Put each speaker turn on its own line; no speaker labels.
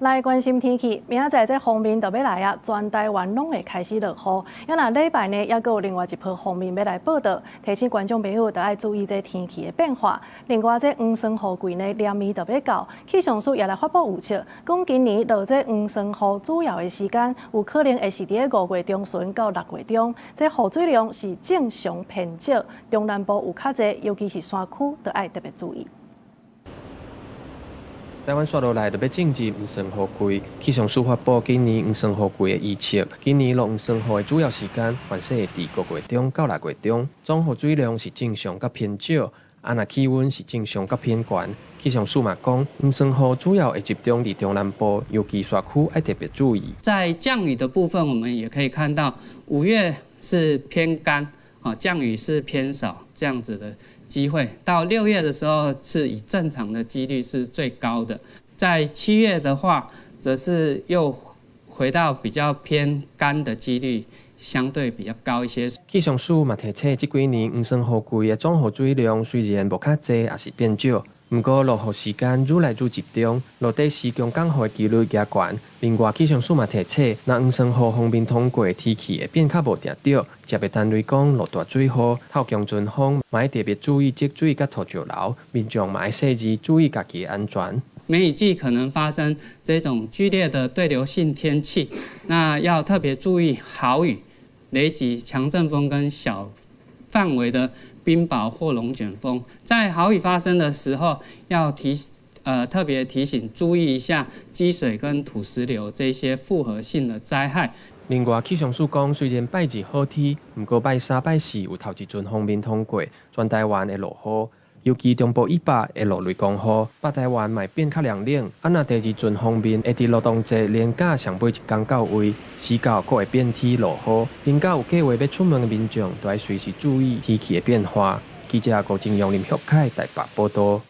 來關心天氣，明仔載這鋒面就欲來啊，全台灣攏會開始落雨。啊，若禮拜呢，猶閣有另外一波鋒面欲來報到，提醒觀眾朋友著愛注意這天氣的變化。另外，這黃酸雨季呢，連綿就欲到，氣象署也來發布預測，講今年落這黃酸雨主要的時間，有可能會是佇咧5月中旬到6月中，這雨水量是正常偏少，中南部有較濟，尤其是山區，著愛特別注意。
台灣紲落來就欲進入黃酸雨季，氣象署發布今年黃酸雨季的預測。今年落黃酸雨的主要時間，凡勢會佇5月中到6月中，總雨水量是正常佮偏少，啊若氣溫是正常佮偏懸。氣象署嘛講，黃酸雨主要會集中佇中南部，尤其山區愛特別注意。
在降雨的部分，我們也可以看到，5月是偏乾，降雨是偏少這樣子的機會。到6月的時候，是以正常的幾率是最高的。在7月的話，則是又回到比較偏乾的幾率，相對比較高一些。
氣象署嘛提醒，這幾年黃酸雨季的總雨水量雖然無較濟，也是變少，毋過落雨時間愈來愈集中，落底時強降雨的幾率加懸。另外，氣象署嘛提醒，若黃酸雨鋒面通過，天氣會變較無定著，特別等雷公落大水雨、透強陣風，嘛愛特別注意積水佮土石流，民眾嘛愛細緻注意家己的安全。
梅雨季可能發生這種劇烈的對流性天氣，那要特別注意豪雨、雷擊、強陣風跟小範圍的冰雹或龍捲風。在豪雨發生的時候，要特別提醒注意一下積水跟土石流這些複合性的災害。
另外，氣象署講，雖然拜二好天，毋過拜三、拜四有頭一陣鋒面通過，全台灣會落雨，尤其中部以北會落雷公雨，北台灣嘛會變較涼冷。啊，若第二陣鋒面會佇勞動節連假上尾一工到位，四九閣會變天落雨。連假有計劃欲出門的民眾，都愛隨時注意天氣的變化。記者郭靖陽、林旭凱台北報道。